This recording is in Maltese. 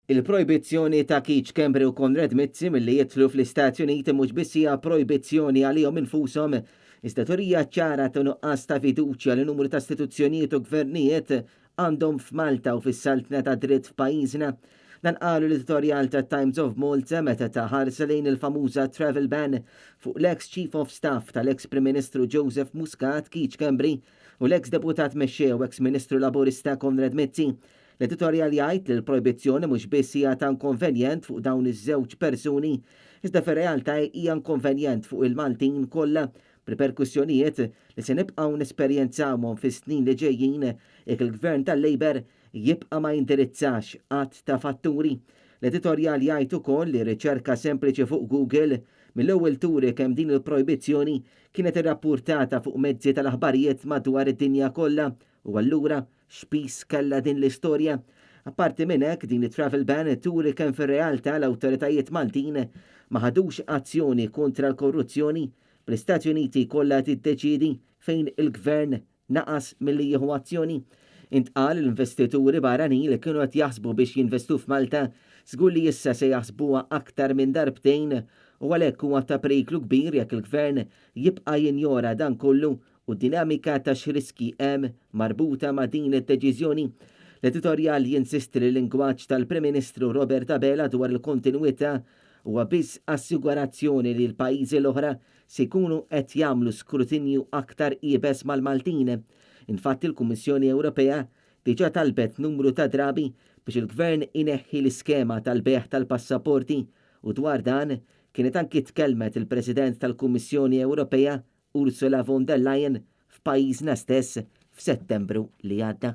Il-projbizzjoni ta' Keith Schembri u Konrad Mizzi milli jidħlu fl-Istati Uniti mhux biss hija projbizzjoni għalihom infushom, iżda turija ċara ta' nuqqas ta' fiduċja li numru ta' istituzzjonijiet u gvernijiet għandhom f'Malta u fis-saltna tad-dritt f'pajjiżna. Dan qalu l-editorjal ta' Times of Malta meta ta ħarsa lejn il-famuża travel ban fuq l-ex Chief of Staff tal-ex Prim Ministru Joseph Muscat, Keith Schembri, u l-ex Deputat Mexxej u ex Ministru Laburista Konrad Mizzi. L-editorjal jgħid li l-projbizzjoni mhux biss hija ta' inkonvenjent fuq dawn iż-żewġ persuni, iżda fir-realtà hija inkonvenjent fuq il-Maltin kollha, b'riperkussjonijiet li se nibqgħu nesperjenzawhom fis-snin li ġejjin jekk il-Gvern tal-Labour jibqa' ma jindirizzax għadd ta' fatturi. L-editorjal jgħid ukoll li riċerka sempliċi fuq Google mill-ewwel turi kemm din il-projbizzjoni kienet irrappurtata fuq mezzi tal-aħbarijiet madwar id-dinja kollha u allura X'piż kellha din l-istorja? Apparti minn hekk, din it-travel ban turi kemm fir-realtà l-awtoritajiet Maltin ma ħadux azzjoni kontra l-korruzzjoni, bl-Istati Uniti jkollha tiddeċiedi fejn il-Gvern naqas milli jieħu azzjoni. Intqal li l-investituri barranin li kienu qed jaħsbu biex jinvestu f'Malta żgur li issa se jaħsbuha aktar minn darbtejn u għalhekk huwa ta' periklu kbir jekk il-Gvern jibqa' jinjora dan kollu u d-dinamika ta' x'riskji hemm marbuta ma' din id-deċiżjoni. L-editorjal jinsisti li l-lingwaġġ tal-Prim Ministru Robert Abela dwar il-kontinwità huwa biss assigurazzjoni li l-pajjiżi l-oħra se jkunu qed jagħmlu skrutinju aktar iebes mal-Maltin. Infatti l-Kummissjoni Ewropea diġà talbet numru ta' drabi biex il-Gvern ineħħi l-iskema tal-bejgħ tal-passaporti u dwar dan kienet anki tkellmet il-President tal-Kummissjoni Ewropea Ursula von der Leyen f'pajjiżna stess f'Settembru li għadda.